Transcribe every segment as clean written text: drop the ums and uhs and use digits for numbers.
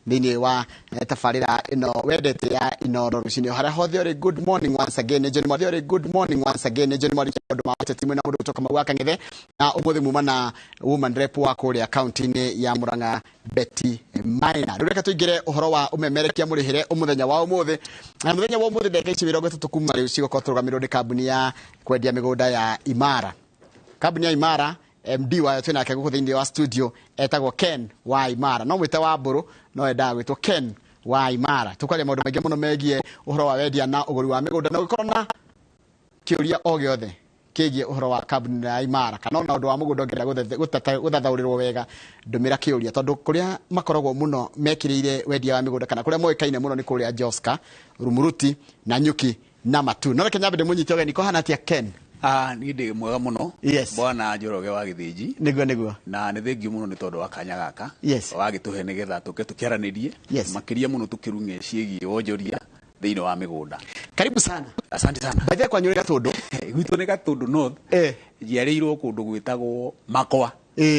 Thĩinĩ wa tabarĩra ĩno wendete ya Inoro rũcinĩ, harĩa hothe ũrĩ, good morning once again. John Mwathi, good morning once again. John Mwathi, maũndũ ma ũteti mwena mũndũ kutoka Mau wa Kang'ethe, na ũmũthĩ muma na woman rep wa kũrĩa kaunti-inĩ ya Murang'a, Betty Maina. Rĩu reke tũingĩre ũhoro wa ũmemerekia mũrĩhĩre mũthenya wa ũmũthĩ. Na mũthenya wa ũmũthĩ, ndagĩka ici 30 kuma rĩu cigũkorwo tũrũgamĩrĩrwo nĩ kambuni ya kwendia mĩgũnda ya Imara. Kambuni ya Imara, MD wayo twĩ nake gũkũ thĩinĩ wa studio, etagwo Ken wa Imara. No mwĩte wa Mbũrũ, no endaga gwĩtwo Ken wa Imara. Tũkwaria maũndũ maingĩ mũno megiĩ ũhoro wa wendia na ũgũri wa mĩgũnda, na ũngĩkorwo na kĩũria o gĩothe kĩgiĩ ũhoro wa kambuni ya Imara kana ona ũndũ wa mũgũnda ũngĩenda gũthathaũrĩrwo wega, ndũmĩra kĩũria, tondũ kũrĩa makoragwo mũno mekĩrĩire wendia wa mĩgũnda kana kũrĩa moĩkaine mũno nĩ kũrĩa Joska, Rumuruti na Nyuki na Matu. No reke nyambe ndĩmũnyite ũgeni. Kũhana atĩa, Ken? Ah, niĩ ndĩ mwega mũno. Bwana Njoroge wa Gĩthĩnji. Nĩguo. Na nĩ thengiũ mũno nĩ tondũ wa kanya gaka wagĩtũhe nĩgetha tũke tũkĩaranĩrie makĩria mũno tũkĩrung'e ciĩgiĩ wonjoria thĩinĩ wa mĩgũnda. Karibu sana. Asante sana. By the way, kwanyu nĩ Gatũndũ? Gwitũ nĩ Gatũndũ North. Njiarĩirwo kũndũ gwĩtagwo Makwa.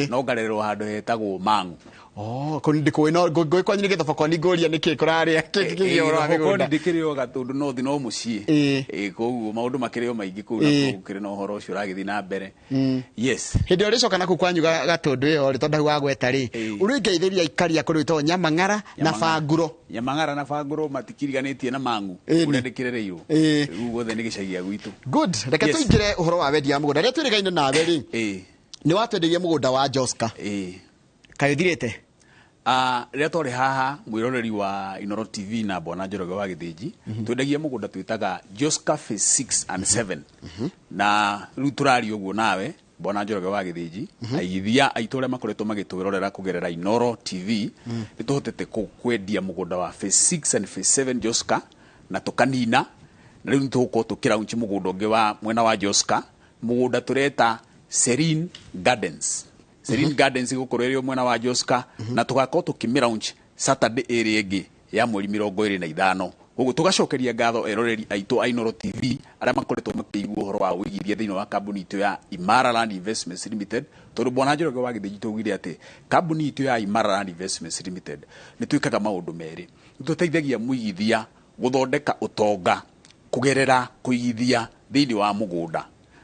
No ngarererwo handũ hetagwo Mang'u. Oh, kũu ndikũĩ, no ngũĩ kwanyu nĩ Gĩthobokoni, ngũria nĩkĩ kũrarĩa kĩgiĩ ũhoro wa mĩgũnda. Ndĩkĩrĩ o Gatũndũ North no mũciĩ. Koguo maũndũ makĩrĩ o maingĩ kũu na gũkĩrĩ na ũhoro ũcio ũragĩthiĩ na mbere. Yes. Hĩndĩ ĩrĩa ũrĩcoka naku kwanyu Gatũndũ ĩyo rĩ, tondũ hau wagweta rĩ, ũrĩngeithĩria aikari a kũndũ gwĩtagwo Nyamang'ara na Banguro. Nyamang'ara na Banguro matikiriganĩtie na Mang'u kũrĩa ndĩkĩrereirwo. Rĩu guothe nĩ gĩcagi gĩa gwitũ. Good. Reke tũingĩre ũhoro wa wendia wa mũgũnda. Rĩrĩa twĩrĩgaine nawe rĩ, nĩ watwendeirie mũgũnda wa Joska. Kaĩ ũthirĩte? Ah, rĩrĩa twarĩ haha, mwĩroreri wa Inoro TV na Bwana Njoroge wa Gĩthĩnji, twendagia mũgũnda twĩtaga Joska Phase 6 and 7. Na rĩu tũraria ũguo nawe, Bwana Njoroge wa Gĩthĩnji, aigithia aitũ arĩa makoretwo magĩtwĩrorera kũgerera Inoro TV, nĩ tũhotete kwendia mũgũnda wa Phase 6 and Phase 7 Joska na tũkanina, na rĩu nĩ tũgũkorwo tũkĩlaunch mũgũnda ũngĩ wa mwena wa Joska, mũgũnda tũreta Serene Gardens. Serene Gardens ĩgũkorwo ĩrĩ o mwena wa Joska, na tũgakorwo tũkĩmĩ launch Saturday ĩrĩa ĩngĩ ya mweri 25. Koguo tũgacokeria ngatho eroreri aitũ a Inoro TV arĩa makoretwo makĩigua ũhoro wa ũigithia thĩinĩ wa kambuni itũ ya Imara Land Investments Limited, tondũ Bwana Njoroge wa Gĩthĩnji twaugire atĩ kambuni itũ ya Imara Land Investments Limited nĩ twĩkaga maũndũ merĩ. Nĩ tũteithagia mũigithia gũthondeka ũtonga kũgerera kũigithia thĩinĩ wa mũgũnda.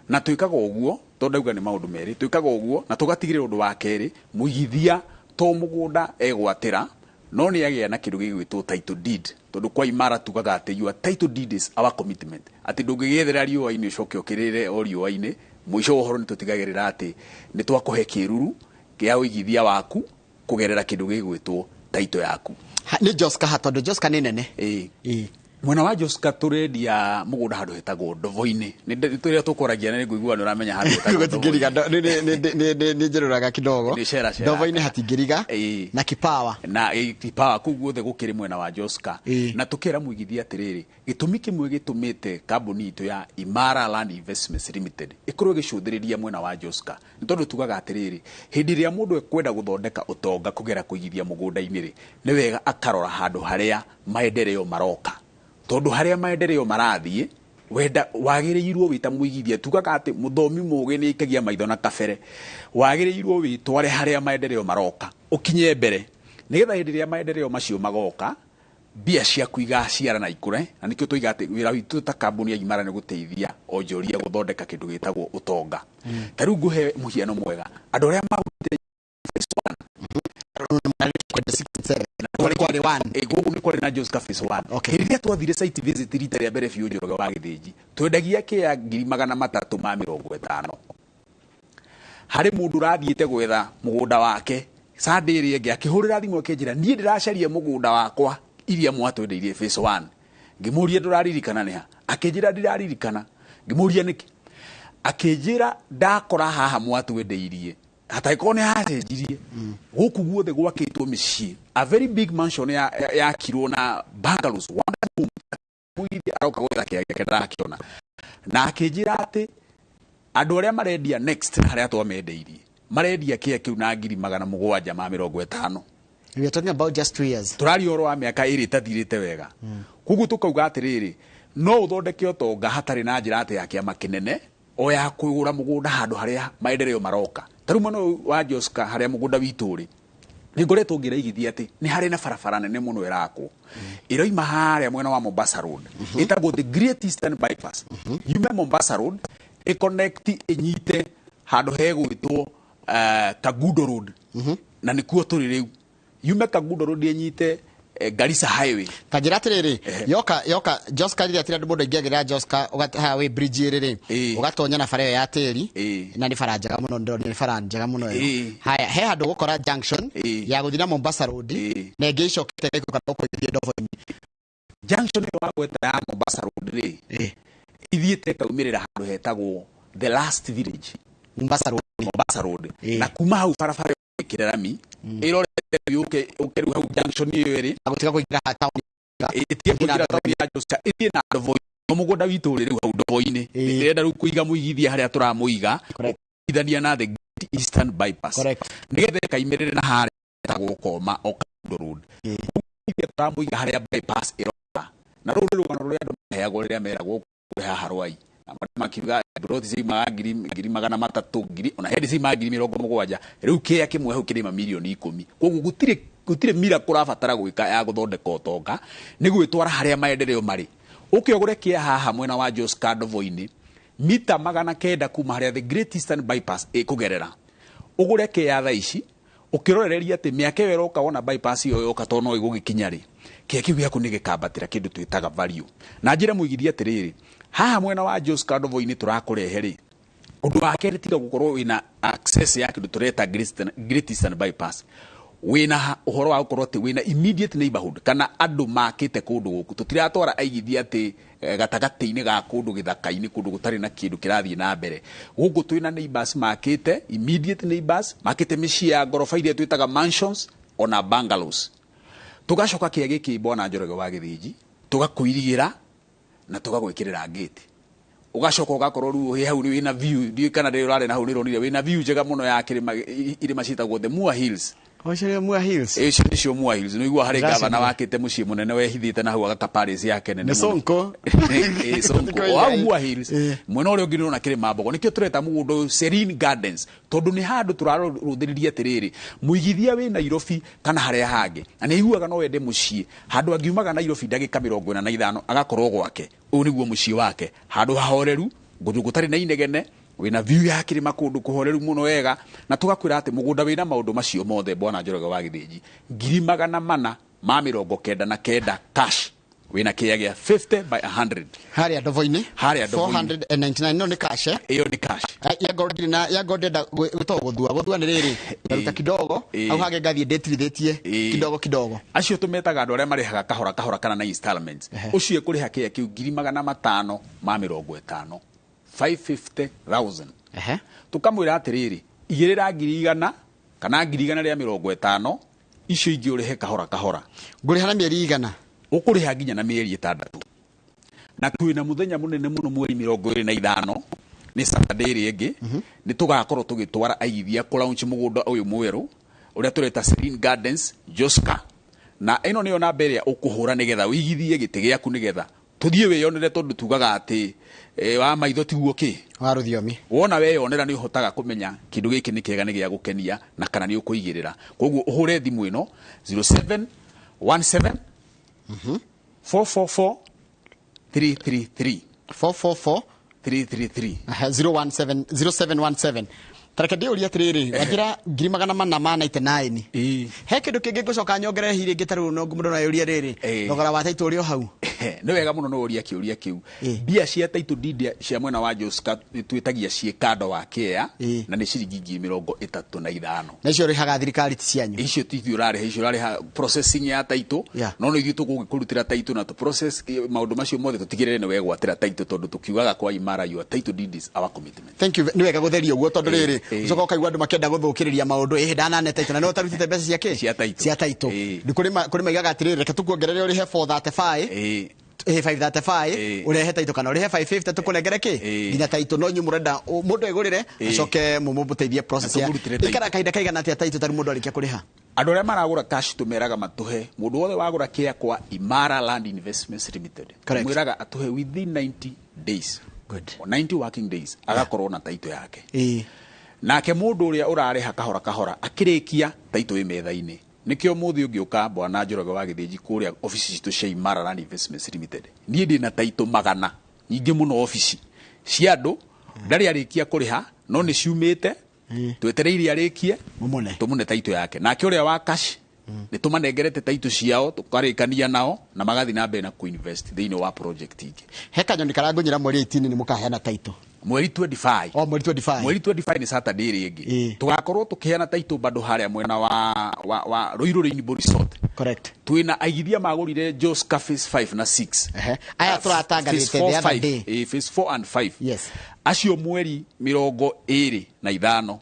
Na twĩkaga ũguo tondũ ndauga nĩ maũndũ merĩ, twĩkaga ũguo na tũgatigĩrĩra ũndũ wa kerĩ, mũigithia to mũgũnda egwatĩra, no nĩ agĩa na kĩndũ gĩgwĩtwo title deed, tondũ kwa Imara tugaga atĩ your title deed is our commitment, atĩ ndũngĩgĩethera riũa-inĩ ũcoke ũkĩrĩre o riũa-inĩ. Mũico wa ũhoro nĩ tũtigagĩrĩra atĩ nĩ twakũhe kĩruru kĩa ũigithia waku kũgerera kĩndũ gĩgwĩtwo title yaku. Nĩ Joska ha, tondũ Joska nĩ nene? Ĩĩ. Mwena wa Joska tũrendia mũgũnda handũ hetagwo Ndovo-inĩ. Nĩ rĩrĩa tũkwaragia nĩ ngũigua nĩ ũramenya handũ hetagwo. Gũtingĩriga, nĩ njũrũraga kidogo. Nĩ cera cera. Ndovo-inĩ hatingĩriga. Na Kipawa. Na Kipawa, kũu guothe gũkĩrĩ mwena wa Joska. Na tũkera mũigithia atĩrĩrĩ, gĩtũmi kĩmwe gĩtũmĩte kambuni itũ ya Imara Land Investments Limited ĩkorwo ĩgĩcũthĩrĩria mwena wa Joska nĩ tondũ tugaga atĩrĩrĩ, hĩndĩ ĩrĩa mũndũ ekwenda gũthondeka ũtonga kũgera kũigithia mũgũnda-inĩ rĩ, nĩ wega akarora handũ harĩa maendeleo maroka, tondũ harĩa maendeleo marathiĩ wenda wagĩrĩirwo wĩ ta mũigithia, tugaga atĩ mũthomi mũgĩ nĩ aikagia maitho na kabere, wagĩrĩirwo wĩtware harĩa maendeleo maroka, ũkinye mbere, nĩgetha hĩndĩ ĩrĩa maendeleo macio magoka, mbia ciaku igaciara na ikũre. Na nĩkĩo tũiga atĩ wĩra witũ ta kambuni ya Imara nĩ gũteithia onjoria gũthondeka kĩndũ gĩtagwo ũtonga. Ta rĩu ngũhe mũhiano mwega, andũ arĩa magũrĩte phase one. Kwarĩ one. Gũkũ nĩ kwarĩ na Joska phase one. Hĩndĩ ĩrĩa twathire site visit rita rĩa mbere biũ, Njoroge wa Gĩthĩnji, twendagia kĩa 350,000. Harĩ mũndũ ũrathiĩte gwetha mũgũnda wake Sunday ĩrĩa ĩngĩ, akĩhũrĩra thimũ akĩnjĩra, "Niĩ ndĩracaria mũgũnda wakwa iria mwatwendeirie phase one." Ngĩmũria, "Ndũraririkana nĩ ha?" Akĩnjĩra, "Ndiraririkana." Ngĩmũria, "Nĩkĩ?" Akĩnjĩra, "Ndakora haha mwatwendeirie hatangĩkorwo nĩ hacenjirie, gũkũ guothe gwakĩtwo mĩciĩ, a very big mansion yakirwo na bungalows, one room." Mũigithia aroka gwetha kĩaya gĩake ndarakĩona, na akĩnjĩra atĩ andũ arĩa marendia next na harĩa twamendeirie marendia kĩea kĩu na 750,000. We are talking about just 2 years. Tũraria ũhoro wa mĩaka 2 ĩtathirĩte wega. Koguo tũkauga atĩrĩrĩ, no ũthondeke ũtonga hatarĩ na njĩra atĩ ya kĩama kĩnene, o ya kũgũra mũgũnda handũ harĩa maendeleo maroka. Ta rĩu mwena ũyũ wa Joska harĩa mũgũnda witũ ũrĩ, Nĩ ngoretwo ngĩraigithia atĩ nĩ harĩ na barabara nene mũno ĩrakwo ĩroima harĩa mwena wa Mombasa Road, ĩtagwo the Great Eastern Bypass. Yume Mombasa Road, ĩconnect, ĩnyite handũ hegwĩtwo Kangundo Road, na nĩkuo tũrĩ rĩu. Yume Kangundo Road ĩnyite Garissa Highway. Ta njĩra atĩrĩrĩ, yoka Joska rĩrĩa atĩrĩ andũ mũndũ aingĩagĩra Joska haha wĩ bridge ĩrĩ rĩ, ũgatonya na bara ĩyo ya tĩri, na nĩ bara njega mũno, ndĩronire nĩ bara njega mũno ĩyo. Haya, he handũ gũkora junction ya gũthiĩ na Mombasa Road, na ĩngĩ ĩcokete ĩgaikũrũka gũkũ ĩgĩthiĩ Ndobo-inĩ. Junction ĩyo wagweta ya Mombasa Road rĩ, ithiĩte ĩkaumĩrĩra handũ hetagwo the Last Village. Mombasa Road. Mombasa Road. Na kuma hau barabara ĩyo ĩkĩre rami ĩrorete yũke ũke rĩu hau junction ĩyo ĩrĩ Na gũtiga kũingĩra haha taũni. Ĩtige kũingĩra taũni ya Joska, ĩthiĩ na Ndobo-inĩ. Mũgũnda witũ ũrĩ rĩu hau Ndobo-inĩ. Ndĩrenda rĩu kũiga mũigithia harĩa tũramũiga, ũkithania na the Great Eastern Bypass, nĩgetha ĩkaimĩrĩre na harĩa ĩtagwo Koma o Kangundo Road. Mũigithia tũramũiga harĩa bypass ĩroka, na rũu nĩ rũgano rũrĩa andũ maheagwo rĩrĩa meragwo kũrĩ haha Rwai, na andũ makiuga ploti ciumaga ngiri 300, ngiri ona hendi ciumaga 70,000. Rĩu kĩea kĩmwe hau kĩrĩma mirioni 10. Koguo gũtirĩ mira kũrabatara gwĩka ya gũthondeka ũtonga, nĩ gwĩtwara harĩa maendeleo marĩ. Ũke ũgũre kĩa haha mwena wa Joska Ndobo-inĩ, mita 900 kuma harĩa the Great Eastern Bypass ĩkũgerera. Ũgũre kĩa thaa ici ũkĩrorereria atĩ mĩaka ĩyo ĩroka wona bypass ĩyo yoka, tondũ no ĩgũgĩkinya rĩ, kĩea kĩu gĩaku nĩ gĩkambatĩra kĩndũ twĩtaga value. Na njĩre mũigithia atĩrĩrĩ, haha mwena wa Joska Ndobo-inĩ tũrakũrehe rĩ, ũndũ wa kerĩ tiga gũkorwo wĩna access ya kĩndũ tũreta Great Eastern Bypass, wĩna ũhoro wa gũkorwo atĩ wĩna immediate neighborhood kana andũ makĩte kũndũ gũkũ. Tũtiratwara aigithia atĩ gatagatĩ-inĩ ga kũndũ gĩthaka-inĩ, kũndũ gũtarĩ na kĩndũ kĩrathiĩ na mbere. Gũkũ twĩna neighbors makĩte, immediate neighbors makĩte mĩciĩ ya ngoroba iria twĩtaga mansions ona bungalows. Tũgacoka kĩa gĩkĩ, bwana Njoroge wa Gĩthĩnji, tũgakũirigĩra na tũgagwĩkĩrĩra gate, ũgacoka ũgakorwo rĩu wĩ hau wĩna view. Ndiũĩ kana rĩrĩa ũrarĩ na hau nĩũronire wĩna view njega mũno ya kĩrĩma, irĩma ciĩtagwo the Mua Hills. Ocio Mua Hills. Icio nĩcio Mua Hills. Nĩũigua harĩ Ndĩracionire. gavana wakĩte mũciĩ mũnene wehithĩte na hau agaka palace yake nene Nĩ mũno. Sonko. Sonko. O hau Mua Hills, mwena ũrĩa ũngĩ nĩũrona kĩrĩma Mbogo. Nĩkĩo tũreta mũgũnda ũyũ Serene Gardens, tondũ nĩ handũ tũrarũthĩrĩria atĩrĩrĩ, mũigithia wĩ Nairobi kana harĩa hangĩ na nĩ aiguaga no wende mũciĩ handũ angiumaga Nairobi ndagĩka 45 agakorwo gwake. Ũyũ nĩguo mũciĩ wake, handũ hahoreru, kũndũ gũtarĩ na inegene, wĩna view ya kĩrĩma, kũndũ kũhoreru mũno wega. Na tũgakwĩra atĩ mũgũnda wĩna maũndũ macio mothe, bwana Njoroge wa Gĩthĩnji, 499,000 cash, wĩna kĩea gĩa 50 by 100. Harĩa Ndobo-inĩ. Harĩa Ndobo-inĩ. 499 no nĩ cash, eh? Ĩyo nĩ cash. Yango ndirĩ na yango ndenda gwĩtagwo gũthua nĩ rĩrĩ, ngaruta kidogo, hau hangĩ ngathiĩ ndĩtirithĩtie kidogo kidogo. Acio tũmetaga andũ arĩa marĩhaga kahora kahora kana na installments. Ũcio ekũrĩha kĩea kĩu 550,000, 550,000. Tũkamwĩra atĩrĩrĩ, igĩrĩra 100,000 kana 150,000, icio ingĩ ũrĩhe kahora kahora. Ngũrĩha na mĩeri 100? Ũkũrĩha nginya na mĩeri 6. Na twĩna mũthenya mũnene mũno mweri 25, nĩ Saturday ĩrĩa ĩngĩ, nĩ tũgakorwo tũgĩtwara aigithia kũ launch mũgũnda ũyũ mwerũ ũrĩa tũreta Serene Gardens Joska. Na ĩno nĩyo namba ĩrĩa ũkũhũra nĩgetha ũigithie gĩtĩ gĩaku, nĩgetha tũthiĩ wĩyonere, tondũ tugaga atĩ wa maitho tiguo kĩ wa rũthiomi. Wona weyonera nĩ ũhotaga kũmenya kĩndũ gĩkĩ nĩ kĩega, nĩ gĩa gũkenia, na kana nĩ ũkũigĩrĩra. Koguo ũhũre thimũ ĩno 0717 444 333. 444 333. 017 0717. Tareke ndĩũrie atĩrĩrĩ, wanjĩra 499,000, he kĩndũ kĩngĩ ngũcoka nyongerere hihi rĩngĩ? Ta rĩu no mũndũ no eyũrie rĩrĩ, thogora wa taitũ ũrĩ o hau? Nĩ wega mũno nĩ ũria kĩũria kĩu. Mbia cia title deed cia mwena wa Joska twĩtagia ciĩ kando wa kĩea, na nĩ ciringi 35,000. Na icio ũrĩhaga thirikari, ti cianyu? Icio ti ithuĩ ũrarĩha, icio ũrarĩha processing ya title. No nĩ ithuĩ tũgũgĩkũrutĩra title na tũ process maũndũ macio mothe, tũtigĩrĩre nĩ wegwatĩra title, tondũ tũkiugaga kwa Imara, your title deed is our commitment. Thank you. Nĩ wega gũtheria ũguo, tondũ rĩrĩ, ũcoka ũkaigua andũ makĩenda gũthũkĩrĩria maũndũ, ĩhĩ ndanane title na no ũtarutĩte mbeca cia kĩ? Cia title. Cia title. Nĩ kũrĩ maigaga atĩrĩrĩ, reke tũkuongerere ũrĩhe 435, 535, ũrehe title, kana ũrĩhe 550 tũkũnengere kĩ nginya title. No inyuĩ mũrenda mũndũ egũrĩre, acoke mũmũteithie process Na ya tũmũrutĩre title. Ikara kahinda kaigana atĩa title tarĩ mũndũ arĩkia kũrĩha? Andũ arĩa maragũra cash tũmeraga matũhe, mũndũ wothe wagũra kĩa kwa Imara Land Investments Limited, mwĩraga atũhe within 90 days. Good. O 90 working days agakorwo na title yake. Nake mũndũ ũrĩa ũrarĩha kahora kahora akĩrĩkia taitũ ĩ metha-inĩ. Nĩkĩo mũthĩ ũngĩũka Bwana Njoroge wa Gĩthĩnji kũrĩa obici citũ cia Imara Land Investments Limited, niĩ ndĩna taitũ magana nyingĩ mũno obici cia andũ ndarĩ arĩkia kũrĩha no nĩ ciumĩte, twetereire arĩkie Mũmũne. Tũmũne taitũ yake. Nake ũrĩa wa cash nĩ tũmanengerete taitũ ciao, tũkarĩkania nao na magathiĩ na mbere na kuinvest thĩinĩ wa project ingĩ. He kanyoni karangũnyĩra mweri 18 nĩ mũkaheana taitũ. Mweri 25. O mweri 25. Mweri 25 nĩ Saturday rĩngĩ. Tũgakorwo tũkĩheana taitũ bado harĩa mwena wa Ruiru Rainbow Resort. Twĩna aigithia magũrire Joska Phase 5 na 6. Ehe. Aya tũratangathĩte Phase the 4, other 5. day. Phase 4 and 5. Acio mweri 25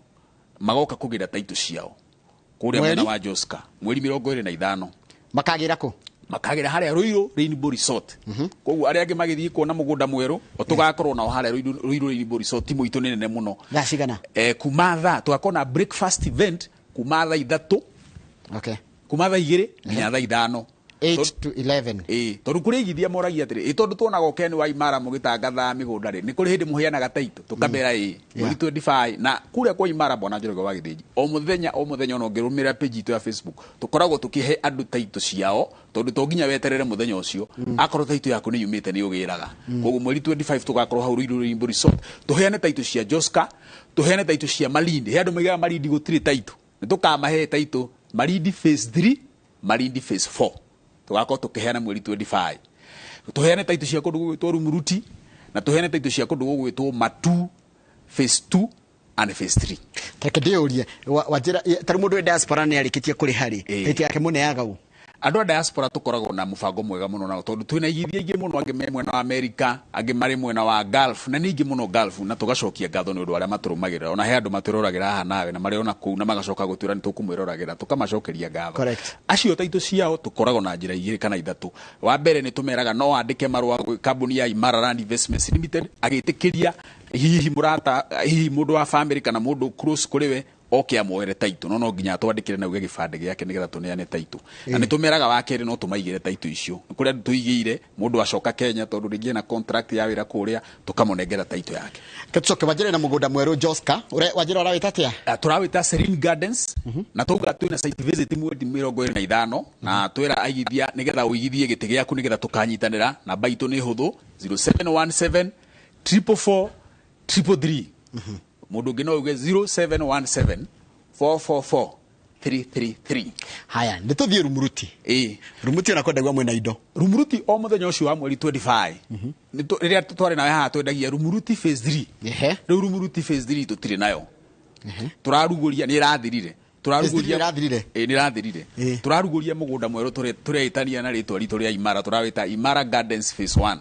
magoka kũgĩra taitũ ciao kũrĩa Mweri? mwena wa Joska mweri 25. Makagĩra kũ? Makagĩra harĩa Ruiru Rainbow Resort. Koguo arĩa angĩ magĩthiĩ kuona mũgũnda mwerũ, o tũgakorwo nao harĩa Ruiru Rainbow Resort. Timu itũ nĩ nene mũno. Thaa cigana? Kuma thaa tũgakorwo na breakfast event kuma thaa 3. Kuma thaa 2 nginya thaa 5. 8 to 11. Tondũ kũrĩ aigithia moragia atĩrĩ, tondũ tuonaga ũkeni wa Imara mũgĩtangatha mĩgũnda rĩ, nĩ kũrĩ hĩndĩ mũheanaga taitũ, tũkamera mweri 25 na kũrĩa kwa Imara Bwana Njoroge wa Gĩthĩnji o mũthenya o mũthenya, ona ũngĩrũmĩrĩra page itũ ya Facebook tũkoragwo tũkĩhe andũ taitũ ciao, tondũ to nginya weterere mũthenya ũcio. Akorwo taitũ yaku nĩ yumĩte nĩ ũgĩraga. Koguo mweri 25 tũgakorwo hau Ruiru Rainbow Resort tũheane taitũ cia Joska, tũheane taitũ cia Malindi. He andũ maigaga Malindi gũtirĩ taitũ, nĩ tũkamahe taitũ Malindi Phase 3, Malindi Phase 4, tũgakorwo tũkĩheana mweri 25. Tũheane taitũ cia kũndũ gũgwĩtwo Rumuruti na tũheane taitũ cia kũndũ gũgwĩtwo Matu Phase 2 and Phase 3. Reke ndĩyũrie, wanjĩra tarĩu mũndũ wĩ diaspora nĩ arĩkĩtie kũrĩha rĩ, taitũ yake mũneaga ũ? Andũ a diaspora tũkoragwo na mũbango mwega mũno nao, tondũ twĩna igithia ingĩ mũno, angĩ me mwena wa America, angĩ marĩ mwena wa Gulf, na nĩ ingĩ mũno Gulf, na tũgacokia ngatho nĩ ũndũ wa arĩa matũrũmagĩrĩra. Ona he andũ matwĩroragĩra haha nawe na marĩ ona kũu na magacoka gũtwĩra nĩ tũkũmwĩroragĩra, tũkamacokeria ngatho. Acio taitũ ciao tũkoragwo na njĩra igĩrĩ kana ithatũ. Wa mbere nĩ tũmeraga no andĩke marũa gwĩ kambuni ya Imara Land Investments Limited agĩtĩkĩria hihi mũrata, hihi mũndũ wa family kana mũndũ close kũrĩ we oke amuoere taitũ, no nginya atwandĩkĩre na uge gĩbandĩ gĩake nĩgetha tũneane taitũ. Na nĩ tũmeraga wa kerĩ no tũmaigĩre taitũ icio. Nĩ kũrĩ andũ tũigĩire mũndũ acoka Kenya tondũ rĩngĩ ena contract ya wĩra kũrĩa, tũkamũnengera taitũ yake. Reke tũcoke wanjĩre na mũgũnda mwerũ Joska, ũrĩa wanjĩra ũrawĩta atĩa? Tũrawĩta Serene Gardens, na tauga twĩna site visit mweri 25, na twĩra aigithia nĩgetha ũigithie gĩtĩ gĩaku nĩgetha tũkanyitanĩra. Namba itũ nĩ hũthũ, 0717 444 333. Mũndũ ũngĩ no uge 0717 444 333. Haya, nĩ tũthiĩ Rumuruti. Rumuruti ona kwendagua mwena indo. Rumuruti o mũthenya ũcio wa mweri 25. Rĩrĩa twarĩ nawe haha twendagia Rumuruti Phase 3. Rĩu Rumuruti Phase 3 tũtirĩ nayo. Tũrarugũria, nĩ ĩrathirire. Tũrarugũria Phase 3 ĩrathirire? Nĩ ĩrathirire. Tũrarugũria mũgũnda mwerũ tũreĩtania na rĩtwa ritũ rĩa Imara, tũrawĩta Imara Gardens Phase 1.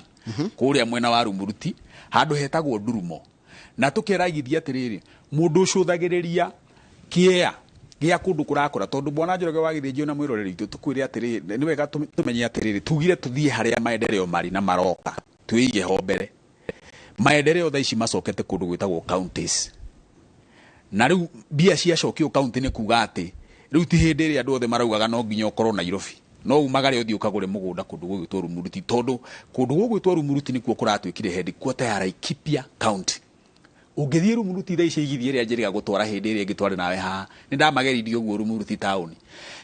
Kũrĩa mwena wa Rumuruti, handũ hetagwo Ndurumo. Na tũkera aigithia atĩrĩrĩ, mũndũ ũcũthagĩrĩria kĩea gĩa kũndũ kũrakũra, tondũ Bwana Njoroge wa Gĩthĩnji na mwĩroreri witũ tũkwĩre atĩrĩrĩ, nĩ wega tũmenye atĩrĩrĩ, tugire tũthiĩ harĩa maendeleo marĩ na maroka, twĩige ho mbere. Maendeleo thaa ici macokete kũndũ gwĩtagwo counties. Na rĩu mbia ciacokio county nĩ kuga atĩ rĩu ti hĩndĩ ĩrĩa andũ othe maraugaga no nginya ũkorwo Nairobi. No umagare ũthiĩ ũkagũre mũgũnda kũndũ gũgwĩtwo Rumuruti, tondũ kũndũ gũgwĩtwo Rumuruti nĩkuo kũratuĩkire headquarter ya Laikipia County. Ũngĩthiĩ Rumuruti thaa ici igithie ĩrĩa njĩrĩga gũtwara hĩndĩ ĩrĩa ĩngĩ twarĩ nawe haha, nĩ ndamageririe ũguo Rumuruti taũni.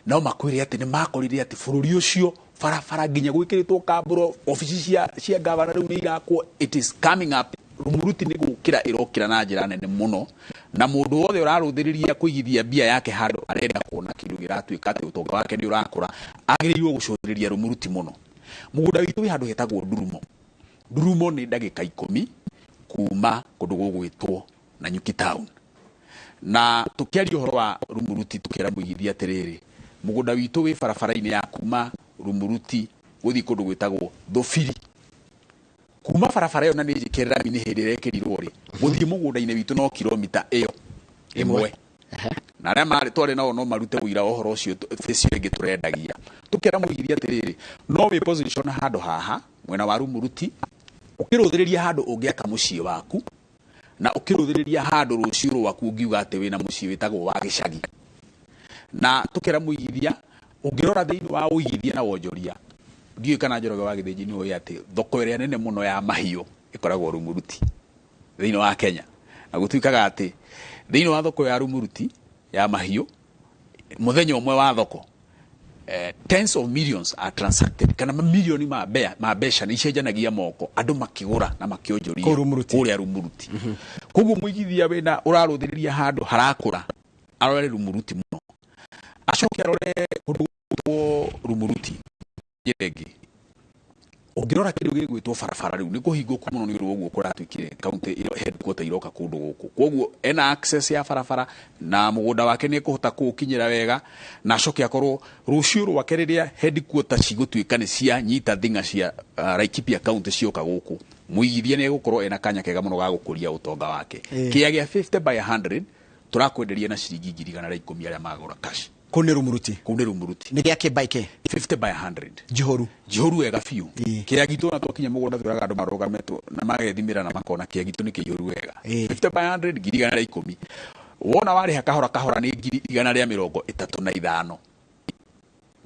No makwĩre atĩ nĩ makorire atĩ bũrũri ũcio barabara nginya gwĩkĩrĩtwo kambũro, obici cia gavana rĩu nĩ irakwo, it is coming up. Rumuruti nĩ gũkĩra ĩrokĩra na njĩra nene mũno, na mũndũ wothe ũrarũthĩrĩria kũigithia mbia yake handũ arenda kuona kĩndũ kĩratuĩka atĩ ũtonga wake nĩ ũrakũra, agĩrĩirwo gũcũthĩrĩria Rumuruti mũno. Mũgũnda witũ wĩ handũ hetagwo Ndurumo. Ndurumo nĩ ndagĩka 10 kuma kũndũ gũgwĩtwo Nanyuki town. Na tũkĩaria ũhoro wa Rumuruti tũkĩra mũigithia atĩrĩrĩ, mũgũnda witũ wĩ barabara-inĩ ya kuma Rumuruti gũthiĩ kũndũ gwĩtagwo Thũbiri. Kuma barabara ĩyo na nĩ njĩkĩre rami nĩ hĩndĩ ĩrekĩrirwo rĩ, gũthiĩ mũgũnda-inĩ witũ no kilomita ĩyo ĩmwe. Na arĩa marĩ twarĩ nao no marute ũira wa ũhoro ũcio, phase ĩyo ĩngĩ tũrendagia. Tũkĩra mũigithia atĩrĩrĩ, no wĩ position handũ haha mwena wa Rumuruti, ũkĩrũthĩrĩria handũ ũngĩaka mũciĩ waku, na ũkĩrũthĩrĩria handũ rũciũ rwaku ũngiuga atĩ wĩna mũciĩ wĩtagwo wa gĩcagi. Na tũkĩra mũigithia, ũngĩrora thĩinĩ wa ũigithia na wonjoria, ndiũĩ kana Njoroge wa Gĩthĩnji nĩ ũĩ atĩ thoko ĩrĩa nene mũno ya mahiũ ĩkoragwo Rumuruti thĩinĩ wa Kenya. Na gũtuĩkaga atĩ Thĩinĩ wa thoko ya Rumuruti ya mahiũ, mũthenya ũmwe wa thoko, tens of millions are transacted, kana mamilioni ma mbeca nĩ icenjanagia moko, andũ makĩgũra na makĩonjoria Kũu Rumuruti. Kũrĩa Rumuruti. Koguo mũigithia wĩna ũrarũthĩrĩria handũ harakũra, arore Rumuruti mũno, acoke arore kũndũ gwĩtwo Rumuruti. Njĩra ĩngĩ, ũngĩrora kĩndũ gĩgwĩtwo barabara rĩu nĩ kũhingũku mũno nĩ ũndũ wa ũguo kũratuĩkire county headquarter iroka kũndũ gũkũ. Koguo ena access ya barabara na mũgũnda wake nĩ ekũhota kũũkinyĩra wega, na acoke akorwo rũciũ rwake rĩrĩa headquarter cigũtuĩka nĩ cia nyita thing'a cia Laikipia county cioka gũkũ, mũigithia nĩ egũkorwo ena kanya kega mũno ga gũkũria ũtonga wake. Kĩea gĩa 50 by 100 tũrakwenderia na ciringi 110,000 arĩa magũra cash. Kũu nĩ Rumuruti. Kũu nĩ Rumuruti. Nĩ gĩa kĩ by kĩ? 50 by 100. Njihũru. Njihũru wega biũ. Kĩea gitũ ona twakinya mũgũnda twĩraga andũ marũgame na magethimĩra na makona kĩea gitũ nĩ kĩihũru wega. 50 by 100 110,000. Wona warĩha kahora kahora nĩ 135,000.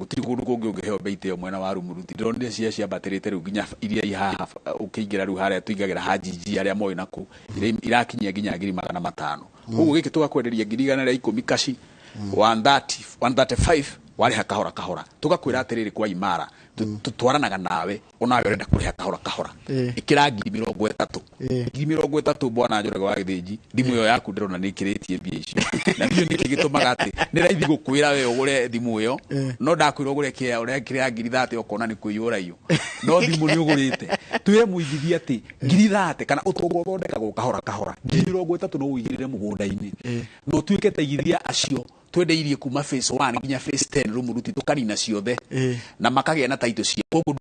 Gũtirĩ kũndũ kũngĩ ũngĩheo bei ta ĩyo mwena wa Rumuruti. Ndĩronire cia ciambatĩrĩte rĩu nginya iria i haha ũkĩingĩra rĩu harĩa tũingagĩra ha jiji arĩa moĩ nakũu, irakinyia nginya 500,000. Koguo gĩkĩ tũgakwenderia 110,000 kaci, 130, 135 warĩha kahora kahora. Tũgakwĩra atĩrĩrĩ kwa Imara, tũtwaranaga nawe, onawe ũrenda kũrĩha kahora kahora. Ĩkĩra 30,000. 30,000 bwana Njoroge wa Gĩthĩnji, thimũ ĩyo yaku ndĩrona nĩ ĩkĩrĩtie mbia icio. Na ndiũĩ nĩkĩ gĩtũmaga atĩ nĩ raithi gũkwĩra we ũgũre thimũ ĩyo, no ndakwĩra ũgũre kĩea ũrekĩra 30,000 ũkona nĩ kwĩyũra iyo. No thimũ nĩ ũgũrĩte. Twĩre mũigithia atĩ 30,000 kana ũtonga ũthondekagwo kahora kahora. 30,000 no ũigĩrĩre mũgũnda-inĩ. Na ũtuĩke ta igithia acio twendeirie kuma phase 1 nginya phase 10 Rumuruti tũkanina ciothe. Na makagĩa na title cia. Koguo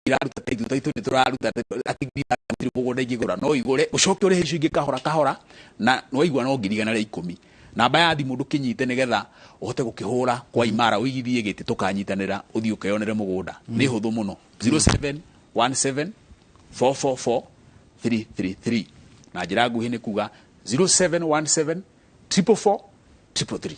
iraruta title, title nĩ tũraruta atĩ gũtirĩ mũgũnda ingĩgũra, no igũre ũcoke ũrĩhe icio ingĩ kahora kahora, na nĩwaigua no 110,000. Namba ya thimũ ndũkĩnyite nĩgetha ũhote gũkĩhũra kwa Imara ũigithie gĩtĩ tũkanyitanĩra ũthiĩ ũkeyonere mũgũnda. Nĩ hũthũ mũno. 0717 444 333. Na njĩra nguhĩ nĩ kuga 0717 444 333.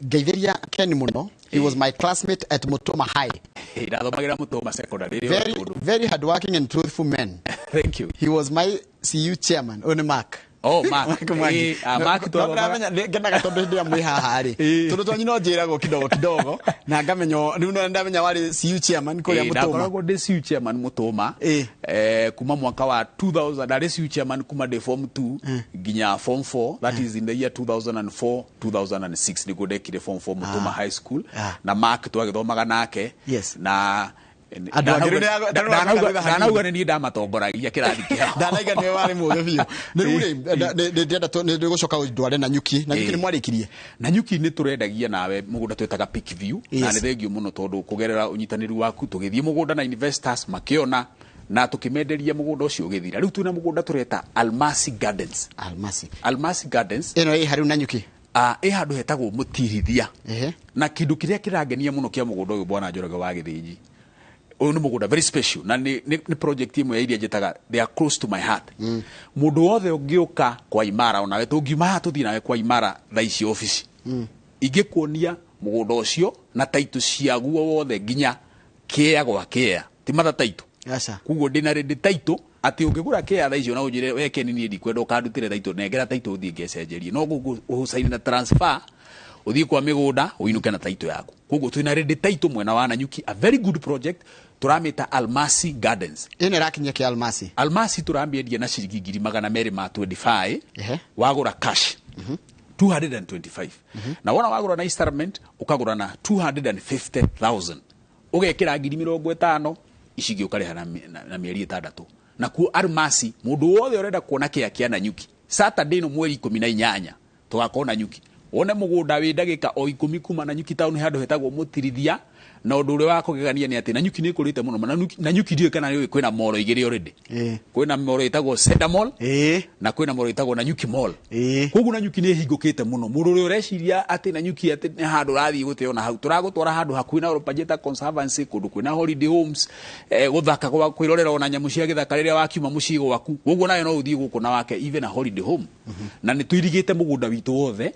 Ngeithĩria Ken mũno. He was my classmate at Mutoma High. Ndathomagĩra Mutoma Secondary. Very, very hardworking and truthful man. Thank you. He was my CU chairman. Ũyũ nĩ Mark. Oh, Mark. Mark Mwangi. Mark No, twathomaga. ndĩramenya, ngenaga tondũ hĩndĩ ĩrĩa mwĩ haha rĩ. Tondũ twanyu no njĩragwo kidogo kidogo, na ngamenya, rĩu no ndamenya warĩ CU chairman kũrĩa Mutoma. Ndakoragwo ndĩ CU chairman Mutoma. Kuma mwaka wa 2000, ndarĩ CU chairman kuma ndĩ form 2 nginya form 4, that is in the year 2004, 2006 nĩguo ndekire form 4 Mutoma High School. Na Mark twagĩthomaga nake. Na Andũ angĩ rĩu ndanauga nĩ niĩ ndamatongoragia kĩrathi kĩao. Ndanauga nĩwe warĩ mũũgĩ biũ. Nĩ rĩu rĩ, nĩ ndĩrenda nĩ ndĩgũcoka ndware Nanyuki. Nanyuki nĩ mwarĩkirie? Nanyuki nĩ tũrendagia nawe mũgũnda twĩtaga Peak View. Na nĩ thengio mũno tondũ kũgerera ũnyitanĩri waku tũgĩthiĩ mũgũnda na investors makĩona na tũkĩmenderia mũgũnda ũcio ũgĩthira. Rĩu twĩna mũgũnda tũreta Almasi Gardens. Almasi. Almasi Gardens. Ĩno ĩ harĩ Nanyuki? Ĩ handũ hetagwo Mũtirithia. Na kĩndũ kĩrĩa kĩrangenia mũno kĩa mũgũnda ũyũ bwana Njoroge wa Gĩthĩnji, ũyũ nĩ mũgũnda very special na nĩ project ĩmwe ya iria njĩtaga they are close to my heart. Mũndũ wothe ũngĩũka kwa Imara, onawe tũngiuma haha tũthiĩ nawe kwa Imara thaa ici obici, ingĩkuonia mũgũnda ũcio na title ciaguo wothe nginya kĩea gwa kĩea, ti matha title. Koguo ndĩna ready title atĩ ũngĩgũra kĩea thaa icio na ũnjĩre we Ken niĩ ndikwenda ũkandutĩre title, nengera title ũthiĩ ngecenjerie, no ũcaine na transfer ũthiĩ kwa mĩgũnda ũinũke na title yaku. Koguo twĩna ready title mwena wa Nanyuki, a very good project tũramĩta Almasi Gardens. Ĩno ĩrakinyia kĩ Almasi? Almasi tũramĩendia na ciringi 225,000. Wagũra cash 225. Na wona wagũra na installment ũkagũra na 250,000. Ũgekĩra 50,000 ici ingĩ ũkarĩha na mĩeri 6. Na kuo Almasi mũndũ wothe ũrenda kuona kĩa kĩa Nanyuki Saturday ĩno mweri 18 tũgakorwo Nanyuki. Wone mũgũnda wĩ ndagĩka o 10 kuma Nanyuki town handũ hetagwo Mũtirithia. Na ũndũ ũrĩa wa kũgegania nĩ atĩ Nanyuki nĩ ĩkũrĩte mũno. Nanyuki ndiũĩ kana nĩũĩ kwĩna mall igĩrĩ already. Kwĩna mall ĩtagwo Cedar Mall, na kwĩna mall ĩtagwo Nanyuki Mall. Koguo Nanyuki nĩ ĩhingũkĩte mũno. Mũndũ ũrĩa ũreciria atĩ Nanyuki atĩ nĩ handũ ũrathiĩ gũteo na hau, tũragũtwara handũ hakuhĩ na Olpajeta Conservancy, kũndũ kwĩna holiday homes, gũthaka gwa kwĩrorera ona nyamũ cia gĩthaka rĩrĩa wakiuma mũciĩ gwaku. Koguo nawe no ũthiĩ gũkũ na wake even a holiday home. Na nĩ tũirigĩte mũgũnda witũ wothe,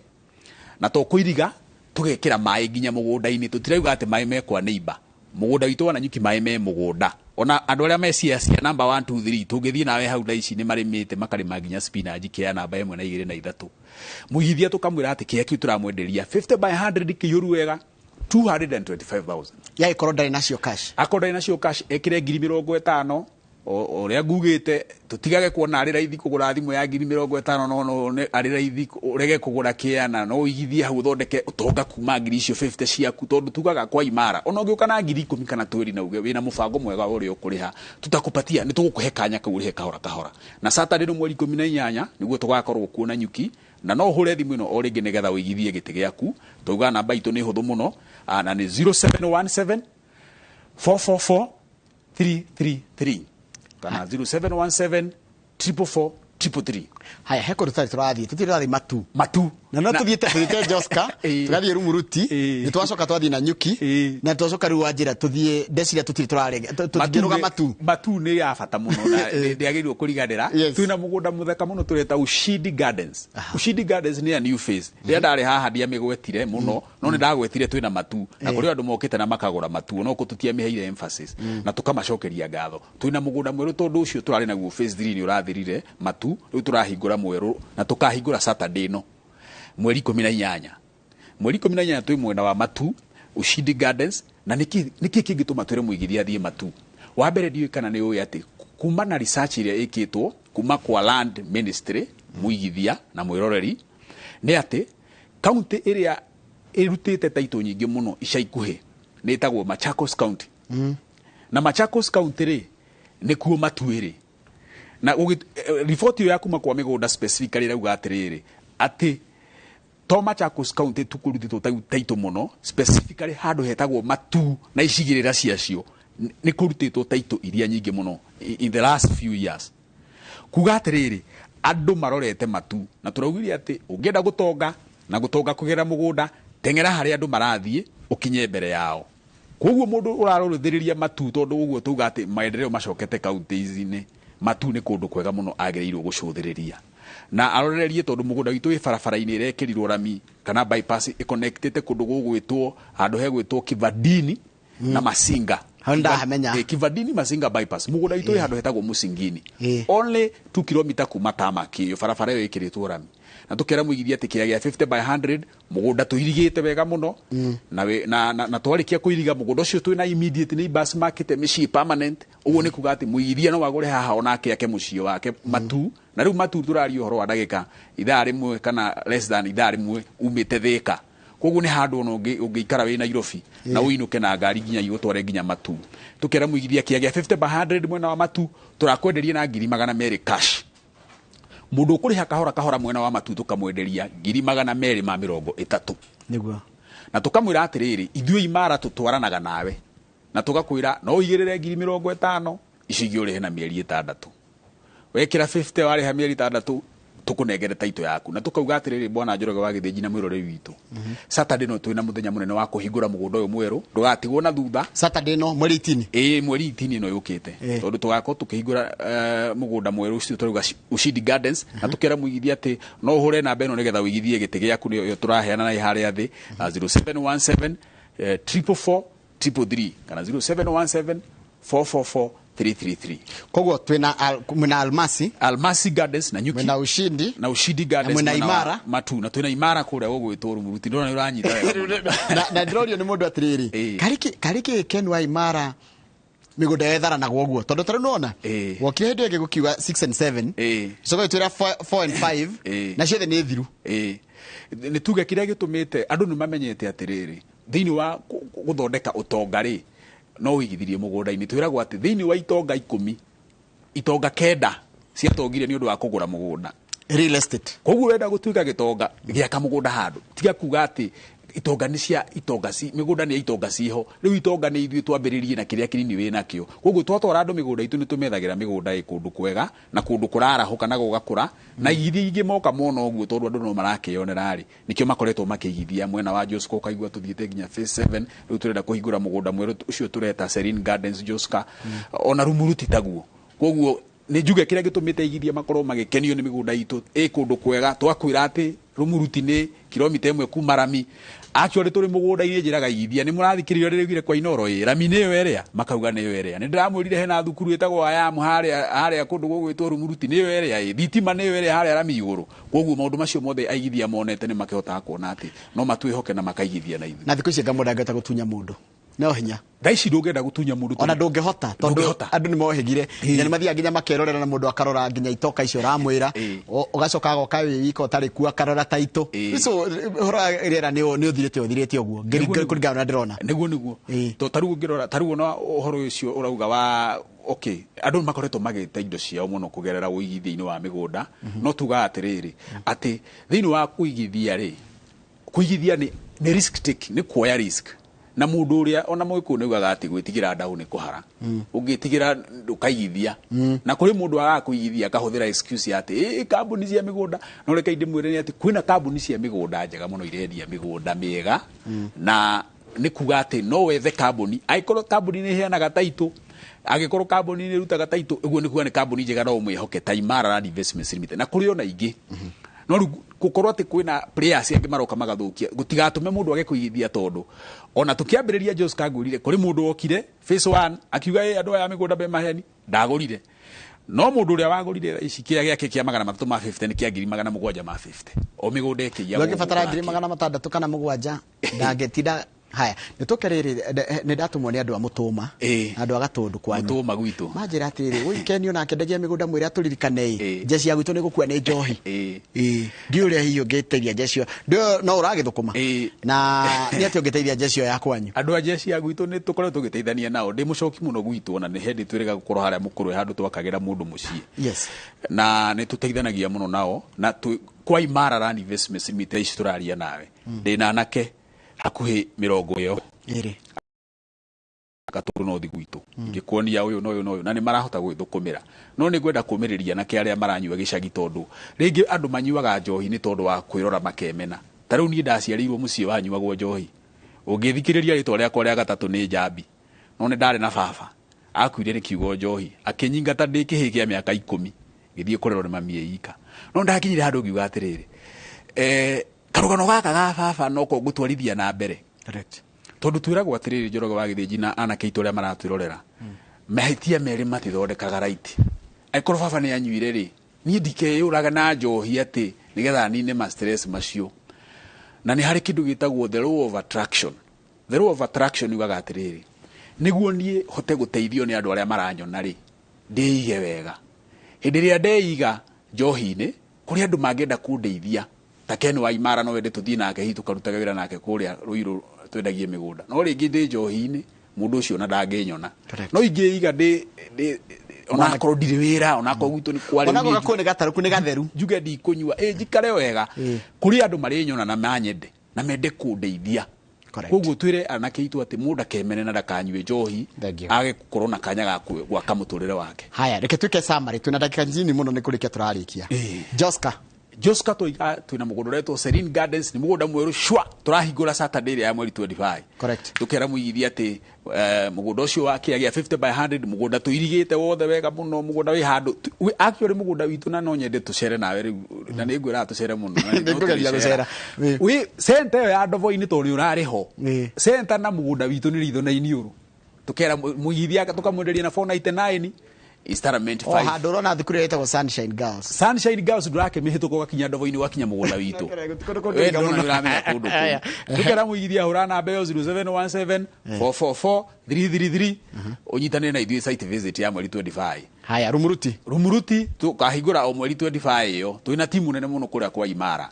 na to kũiriga tũgekĩra maĩ nginya mũgũnda-inĩ. Tũtirauga atĩ maĩ mekwa neighbor. Mũgũnda witũ wa Nanyuki maĩ me mũgũnda. Ona andũ arĩa me cia namba 1 2 3 tũngĩthiĩ nawe hau thaa ici nĩ marĩmĩte makarĩma nginya spinach kĩa namba 1 na 2 na 3. Mũigithia tũkamwĩra atĩ kĩea kĩu tũramwenderia 50 by 100 kĩiyũru wega 225,000. Yagĩkorwo ndarĩ nacio cash. Akorwo ndarĩ nacio cash ekĩre ngiri mĩrongo ĩtano ũrĩa ngugĩte tũtigage kuona arĩ raithi kũgũra thimũ ya ngiri mĩrongo ĩtano no no arĩ raithi ũrege kũgũra kĩana no ũigithie hau ũthondeke ũtonga kuma ngiri icio 50 ciaku tondũ tugaga kwa imara ona ũngĩũka na ngiri 10 kana 20 na uge wĩna mũbango mwega ũrĩa ũkũrĩha tutakupatia nĩ tũgũkũhe kanya kau ũrĩhe kahora kahora. Na Saturday no mweri 18 nĩguo tũgakorwo kuo Nanyuki na no ũhũre thimũ ĩno o rĩngĩ nĩgetha ũigithie gĩtĩ gĩaku. Tauga namba itũ nĩ hũthũ mũno na nĩ 0717 444 333 kana 0717 444 333. Haya he kũndũ tũtarĩ tũrathiĩ tũtirĩ tũrathiĩ Matu. Matu. Na no tũthiĩte Joska tũgathiĩ Rumuruti nĩ twacoka twathiĩ Nanyuki na twacoka rĩu wanjĩra tũthiĩ ndeciria tũtirĩ tũrarega tũtingĩrũga Matu. Matu nĩ ya bata mũno na ndĩagĩrĩirwo kũriganĩra. Twĩna mũgũnda mũthaka mũno tũreta Ushindi Gardens. Ushindi Gardens nĩ a new phase. Rĩrĩa ndarĩ haha ndiamĩgwetire mũno no nĩ ndagwetire twĩna Matu na kũrĩ andũ mokĩte na makagũra Matu no tũtiamĩheire emphasis na tũkamacokeria ngatho. Twĩna mũgũnda mwerũ tondũ ũcio tũrarĩ naguo phase 3 nĩ ũrathirire Matu rĩu tũrahingũra mwerũ na tũkahingũra Saturday ĩno mweri 18. Mweri 18 twĩ mwena wa Matu Ushindi Gardens na nĩkĩ kĩngĩtũma twĩre mũigithia athiĩ Matu. Wa mbere ndiũĩ kana nĩ ũĩ atĩ kuma na research ĩrĩa ĩkĩtwo kuma kwa Land Ministry mũigithia na mwĩroreri nĩ atĩ kaunti ĩrĩa ĩrutĩte taitũ nyingĩ mũno ica ikuhĩ nĩ ĩtagwo Machakos County. Na Machakos County rĩ nĩkuo Matu ĩrĩ. Na riboti ĩyo ya kuma kwa mĩgũnda specifically ĩrauga atĩrĩrĩ atĩ to Machakos County tu kũrutĩtwo taitũ mũno specifically handũ hetagwo Matu na icigĩrĩra ciacio nĩ kũrutĩtwo taitũ iria nyingĩ mũno in the last few years. Kuga atĩrĩrĩ andũ marorete Matu na tũraugire atĩ ũngĩenda gũtonga na gũtonga kũgerera mũgũnda teng'era harĩa andũ marathiĩ ũkinye mbere yao. Koguo mũndũ ũrarorithĩrĩria Matu tondũ ũguo tuga atĩ maendeleo macokete counties-inĩ Matu nĩ kũndũ kwega mũno agĩrĩirwo gũcũthĩrĩria na arorerie tondũ mũgũnda witũ wĩ barabara-inĩ ĩrekĩrirwo rami kana bypass ĩconnectĩte kũndũ gũgwĩtwo handũ hegwĩtwo Kivandini na Masinga. Hau ndahamenya. Kivandini Masinga bypass mũgũnda witũ wĩ handũ hetagwo Musingini only 2 km kuma tarmac ĩyo barabara ĩyo ĩkĩrĩtwo rami na tũkera mũigithia atĩ kĩrĩa gĩa 50 by 100 mũgũnda tũirigĩte wega mũno na twarĩkia kũiriga mũgũnda ũcio twĩna immediate neighbors makĩte mĩciĩ permanent ũguo nĩ kuga atĩ mũigithia no agũre haha onake ake mũciĩ wake Matu. Na rĩu Matu tũraria ũhoro wa ndagĩka ithaa rĩmwe kana less than ithaa rĩmwe umĩte Thĩka. Koguo nĩ handũ ona ũngĩikara wĩ Nairobi na ũinũke na ngari nginya igũtware nginya Matu. Tũkera mũigithia kĩa gĩa 50 by 100 mwena wa Matu tũrakwenderia na ngiri 200 cash. Mũndũ ũkũrĩha kahora kahora mwena wa Matu tũkamwenderia ngiri 230. Nĩguo. Na tũkamwĩra atĩrĩrĩ ithuĩ imara tũtwaranaga nawe na tũgakwĩra no ũigĩrĩre ngiri 50 icio ingĩ ũrĩhe na mĩeri 6. Wekĩra 50 warĩha mĩeri 6 tũkũnengere taitũ yaku. Na tũkauga atĩrĩrĩ bwana Njoroge wa Gĩthĩnji na mwĩroreri witũ Saturday no twĩna mũthenya mũnene wa kũhingũra mũgũnda ũyũ mwerũ ndũgatigwo na thutha. Saturday no mweri 18. Ĩĩ mweri 18 ĩno yũkĩte tondũ tũgakorwo tũkĩhingũra mũgũnda mwerũ ũcio tũrauga Ushindi Gardens na tũkera mũigithia atĩ no ũhũre namba ĩno nĩgetha ũigithie gĩtĩ gĩaku nĩyo tũraheana na harĩa thĩ 0717 444 333 kana 0717 444 333. Koguo twina mwena Almasi, Almasi Gardens na Nyuki, mwena Ushindi, na Ushindi Gardens, mwena Imara, Matu, na twina Imara kuria gugwitwo Rumuruti. Ndona ni uranyita wega. Na ndirorio ni mundu atiriri kariki Ken wa Imara migunda yetharanagwo uguo tondu taru nona wokire hindi ĩngĩ gũkiuga 6 and 7 coka gĩtwĩra 4 and 5 na ciothe nĩ thiru. Nĩ tuge kĩrĩa gĩtũmĩte andũ nĩ mamenyete atĩrĩrĩ thĩinĩ wa gũthondeka ũtonga rĩ no ũigithirie mũgũnda-inĩ. Twĩragwo atĩ thĩinĩ wa itonga 10 itonga 9 ciatongire nĩ ũndũ wa kũgũra mũgũnda real estate. Koguo wenda gũtuĩka gĩtonga gĩaka mũgũnda handũ tiga kuga atĩ itonga nĩ cia itonga ci mĩgũnda nĩ itonga ciho rĩu itonga nĩ ithuĩ twambĩrĩrie na kĩrĩa kĩnini wĩ nakĩo. Koguo twatwara andũ mĩgũnda itũ nĩ tũmethagĩra mĩgũnda ĩ kũndũ kwega na kũndũ kũrarahũka na gũgakũra na igithia ingĩ moka mona ũguo tondũ andũ no marakĩonera rĩ nĩkĩo makoretwo makĩigithia mwena wa Joska. Ũkaigua tũthiĩte nginya phase 7 rĩu tũrenda kũhingũra mũgũnda mwerũ ũcio tũreta Serene Gardens Joska ona Rumuruti taguo. Koguo nĩ njuge kĩrĩa gĩtũmĩte igithia makorwo magĩkenio nĩ mĩgũnda itũ ĩ kũndũ kwega. Twakwĩra atĩ Rumuruti nĩ kilomita 1 kuma rami Actually tũrĩ mũgũnda-inĩ njĩraga igithia nĩ mũrathikĩrĩria rĩrĩgire kwa Inoro ĩ rami nĩyo ĩrĩa makauga nĩyo ĩrĩa nĩ ndĩramwĩrire hena thukuru ĩtagwo Ayamu harĩa harĩa kũndũ gũgwĩtwo Rumuruti nĩyo ĩrĩa ĩ thitima nĩyo ĩrĩa harĩa rami igũrũ. Koguo maũndũ macio mothe aigithia monete nĩ makĩhotaga kuona atĩ no matwĩhoke na makaigithia na ithuĩ. Na thikũ ici anga mũndũ angĩhota gũtunya mũndũ no hinya. Thaa ici ndũngĩenda gũtunya mũndũ ona ndũngĩhota tondũ Ndũngĩhota. andũ nĩ mohĩgire nginya nĩ mathiaga nginya makerorera na mũndũ akarora nginya itoka icio ũramwĩra. Ũgacoka agoka wĩ wika ũtarĩ kuo akarora taitũ. So ũhoro wa rĩera nĩ ũthirĩte ũthirĩte ũguo kũringana na ndĩrona. Nĩguo nĩguo. To tarĩu ũngĩrora tarĩu ona ũhoro ũcio ũrauga wa okay andũ nĩ makoretwo magĩte indo ciao mũno kũgerera ũigithia-inĩ wa mĩgũnda. No tugaga atĩrĩrĩ atĩ thĩinĩ wa kũigithia rĩ, kũigithia nĩ risk taking, nĩ kuoya risk. Na mũndũ ũrĩa ona mũgĩkũyũ nĩ augaga atĩ gwĩtigĩra ndaũ nĩ kũhara. Ũngĩtigĩra ndũkaigithia. Na kũrĩ mũndũ wagaga kũigithia akahũthĩra excuse ya atĩ ĩ kambuni cia mĩgũnda. No reke ndĩmwĩre nĩ atĩ kwĩna kambuni cia mĩgũnda njega mũno irendia mĩgũnda mĩega. Na nĩ kuga atĩ no wethe kambuni angĩkorwo kambuni nĩ ĩheanaga taitũ, angĩkorwo kambuni nĩ ĩrutaga taitũ, ũguo nĩ kuga nĩ kambuni njega no ũmĩhoke ta Imara Land Investments Limited na kũrĩ ona ingĩ. No rĩu gũkorwo atĩ kwĩna players angĩ maroka magathũkia gũtigatũme mũndũ age kũigithia tondũ ona tũkĩambĩrĩria Joska ngwĩrire kũrĩ mũndũ wokire phase 1 akiuga ĩ andũ aya a mĩgũnda me maheni ndagũrire. No mũndũ ũrĩa wagũrire ici kĩrĩa gĩake kĩa 350 nĩ kĩa 750 o mĩgũnda ĩkĩiya. Ndũngĩbatara 600 kana 7 ndangĩtinda. Haya nĩ tũke rĩrĩ nĩ ndatumwo nĩ andũ a Mũtũma na andũ a Gatũndũ kwanyu. Mũtũma gwitũ. Manjĩra atĩrĩrĩ ũikenio nake ndengia mĩgũnda mwĩre atũririkane ĩ njeci ya gwitũ nĩ gũkua nĩ njohi. Ndiũĩ ũrĩa hihi ũngĩteithia njeci ĩyo. Ndiũĩ no ũragĩthũkũma. Na nĩ atĩa ũngĩteithia njeci ĩyo ya kwanyu? Andũ a njeci ya gwitũ nĩ tũkoretwo tũgĩteithania nao. Ndĩ mũcoki mũno gwitũ ona nĩ hĩndĩ twĩrĩga gũkorwo harĩa mũkũrwe handũ twakagĩra mũndũ mũciĩ. Na nĩ tũteithanagia mũno nao na kwa Imara Land Investments Limited ici tũraria nawe. Ndĩna anake hakuhĩ mĩrongo ĩyo. Gatũndũ no thi gwitũ. Ngĩkuonia ũyũ na ũyũ na ũyũ na nĩ marahota gwĩthũkũmĩra. No nĩ ngwenda kũmĩrĩria anake arĩa maranyua gĩcagi tondũ rĩngĩ andũ manyuaga njohi nĩ tondũ wa kwĩrora makemena. Ta rĩu niĩ ndaciarĩirwo mũciĩ wanyuagwo njohi. Ũngĩthikĩrĩria rĩtwa rĩakwa rĩa gatatũ nĩ Njambi. No nĩ ndarĩ na baba. Akuire nĩ kiugo njohi. Akĩnyingata ndĩ kĩhĩĩ kĩa mĩaka 10. Ngĩthiĩ kũrerwo nĩ mami ĩika. No ndakinyire handũ ngiuga atĩrĩrĩ, karũgano gaka ga baba no ko ngũtwarithia na mbere. Tondũ twĩragwo atĩrĩrĩ Njoroge wa Gĩthĩnji na anake aitũ arĩa maratwĩrorera, mahĩtia merĩ matithondekaga right. Angĩkorwo baba nĩ anyuire rĩ, niĩ ndikeyũraga na njohi atĩ nĩgetha nine ma stress macio. Na nĩ harĩ kĩndũ gĩtagwo the law of attraction. The law of attraction yugaga atĩrĩrĩ, nĩguo niĩ hote gũteithio nĩ andũ arĩa maranyona rĩ, ndĩige wega. Hĩndĩ ĩrĩa ndeiga njohi-inĩ, kũrĩ andũ mangĩenda kũndeithia. Ta Ken wa Imara no wende tũthiĩ nake hihi tũkarutage wĩra nake kũrĩa Ruiru twendagie mĩgũnda. No rĩngĩ ndĩ njohi-inĩ, mũndũ ũcio ona ndangĩnyona. No ingĩiga ndĩ ona akorwo ndirĩ wĩra, ona akorwo gwitũ nĩ kwarĩ Ona akorwo kũu nĩ gatarũku nĩ gatheru. Njuge ndikũnyua, njikare wega. Kũrĩ andũ marĩnyona na manyende na mende kũndeithia. Koguo twĩre anake aitũ atĩ mũndũ ndakemene na ndakanyue njohi, age gũkorwo na kanya ga gwaka mũtũrĩre wake. Haya, reke twĩke summary, twĩna ndagĩka nini mũno nĩ kũrĩkia tũrarĩkia. Joska. Joska tũiga twĩna mũgũnda ũretwo Serene Gardens, nĩ mũgũnda mwerũ cua, tũrahingũra Saturday ĩrĩa ya mweri 25. Tũkera mũigithia atĩ mũgũnda ũcio wa kĩa gĩa 50 by 100, mũgũnda tũirigĩte wothe wega mũno, mũgũnda wĩ handũ, actually mũgũnda witũ na no nyende tũcere nawe rĩu, na nĩ ngwĩraga tũcere mũno, na nĩ Nĩ ngũgeria gũcera. Wĩ center ĩyo ya Ndobo-inĩ tondũ nĩ ũrarĩ ho. Center na mũgũnda witũ nĩ ritho na iniũrũ. Tũkera mũigithia tũkamwenderia na 499 installment O 5. handũ ũrona thukuru ĩrĩa ĩtagwo Sunshine Girls. Sunshine Girls ndũrakĩmĩhĩtũka ũgakinya Ndobo-inĩ ũgakinya mũgũnda witũ. Kũndũ kũngĩ We mũno. ndũrona nĩ ũramenya kũndũ kũu. Tũkera mũigithia hũra namba ĩyo 0717 444 333 ũnyitanĩre na ithuĩ site visit ya mweri 25. Haya, Rumuruti. Rumuruti tũkahingũra o mweri 25 ĩyo. Twĩna timu nene mũno kũrĩa kwa Imara.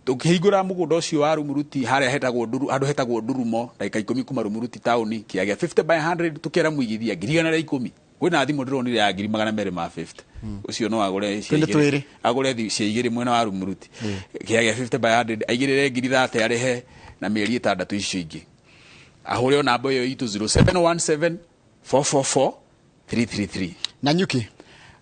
Tũkĩhingũra mũgũnda ũcio wa Rumuruti harĩa hetagwo Nduru, handũ hetagwo Ndurumo, ndagĩka 10 kuma Rumuruti taũni, kĩagĩa 50 by 100 tũkera mũigithia 110,000. Kwĩna thimũ ndĩronire ya 250,000. Ũcio no agũre cia Twĩna igĩrĩ. twĩrĩ. Agũre cia igĩrĩ mwena wa Rumuruti. Kĩagĩa 50 by 100 aigĩrĩre ngiri thate arĩhe na mĩeri ĩtandatũ icio ingĩ. Ahũre o namba ĩyo itũ 0717 444 333. Na Nyuki.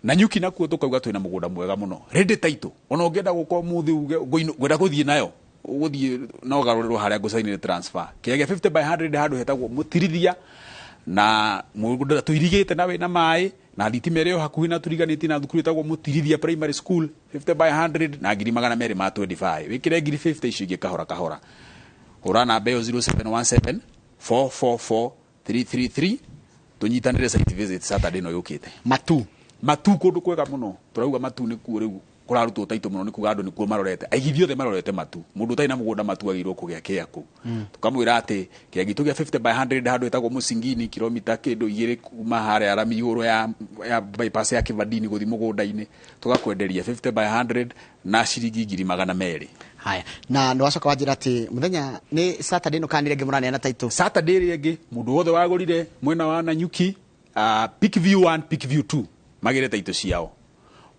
Na Nyuki nakuo tũkauga twĩna mũgũnda mwega mũno. Ready title. Ona ũngĩenda gũka ũmũthĩ uge ngwenda gũthiĩ nayo, ũgũthiĩ na ũgarũrĩrwo harĩa ngũcainĩre transfer. Kĩagĩa 50 by 100 handũ hetagwo Mũtirithia na mũgũnda tũirigĩte na wĩna maĩ na thitima ĩrĩ o hakuhĩ na tũriganĩtie na thukuru ĩtagwo Mũtirithia Primary School 50 by 100 na ngiri magana merĩ ma 25. Wĩkĩre ngiri 50 icio ingĩ kahora kahora. Hũra namba ĩyo 0717 444 333, tũnyitanĩre site visit Saturday ĩno yũkĩte. Matu. Matu, kũndũ kwega mũno. Tũrauga Matu nĩkuo rĩu kũrarutwo taitũ mũno, nĩ kuga andũ nĩkuo marorete, aigithia othe marorete Matu. Mũndũ ũtarĩ na mũgũnda Matu agĩrĩirwo kũgĩa kĩa kũu. Tũkamwĩra atĩ kĩa gitũ gĩa 50 by 100 handũ ĩtagwo Mũcingini, kilomita kĩndũ 2 kuma harĩa rami igũrũ ya bypass ya Kĩbandini gũthiĩ mũgũnda-inĩ, tũgakwenderia 50 by 100 na ciringi 200,000. Haya, na nĩ wacoka wanjĩra atĩ mũthenya nĩ Saturday ĩno kana nĩ rĩngĩ mũraneana taitũ? Saturday ĩrĩa ĩngĩ, mũndũ wothe wagũrire mwena wa Nanyuki, Peak View 1, Peak View 2, magĩre taitũ ciao.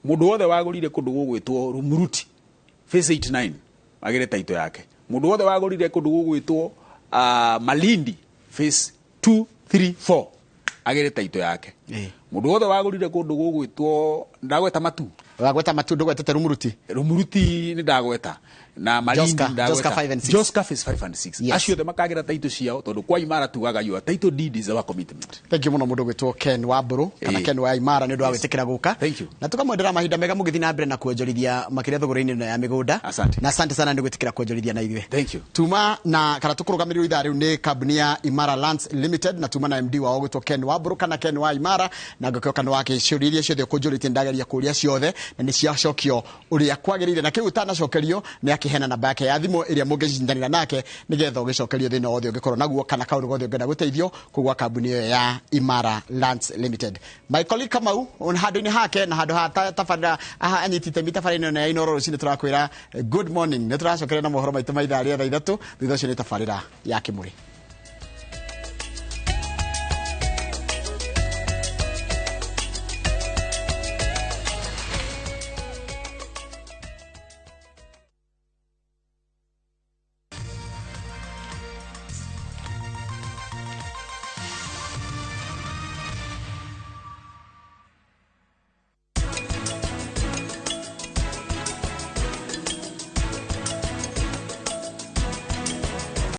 Mũndũ wothe wagũrire kũndũ gũgwĩtwo Rumuruti phase 89 magĩre taitũ yake. Mũndũ wothe wagũrire kũndũ gũgwĩtwo Malindi phase 2, 3, 4 agĩre taitũ yake. Mũndũ wothe wagũrire kũndũ gũgwĩtwo, ndagweta Matu. Wagweta Matu, ndũgwetete Rumuruti. Rumuruti nĩ ndagweta na Malindi. Joska, ndagweta. Joska 5 and 6. Joska phase 5 and 6. Acio othe makagĩra taitũ ciao, tondũ kwa Imara tugaga your title deed is our commitment. Thank you mũno, mũndũ gwĩtwo Ken Wambũrũ kana Ken wa Imara, nĩ ũndũ wa gwĩtĩkĩra gũka. Thank you. Na tũkamwendera mahinda mega mũgĩthiĩ na mbere na kuonjorithia makĩria thogora-inĩ ĩno ya mĩgũnda. Asante. Na asante sana nĩ gwĩtĩkĩra kuonjorithia na ithuĩ. Thank you. Tuma na kana tũkũrũgamĩrĩrwo ithaa rĩu nĩ kambuni ya Imara Lands Limited, na tuma na MD wao gwĩtwo Ken Wambũrũ kana Ken wa Imara, na ngakĩoka nĩ wake ciũria iria ciothe ũkũnjũrĩtie, ndageria kũria ciothe na nĩ ciacokio ũrĩa kwagĩrĩire, na kĩu ũtanacokerio nĩ akĩheana namba yake ya thimũ ĩrĩa mũngĩcindanĩra nake nĩgetha ũgĩcokerio thĩna wothe ũngĩkorwo naguo kana kaũndũ gothe ũngĩenda gũteithio kũu gwa kambuni ĩyo ya Imara Lands Limited. My colleague Kamau on handũ-inĩ hake na handũ ha tabarĩra aha anyiti itemi tabarĩra ĩno ya Inooro rũcinĩ, tũrakwĩra good morning. Nĩ tũracokeria na mohoro maitũ ma ithaa rĩa thaa 3. Thutha ũcio nĩ tabarĩra ya Kĩmũrĩ.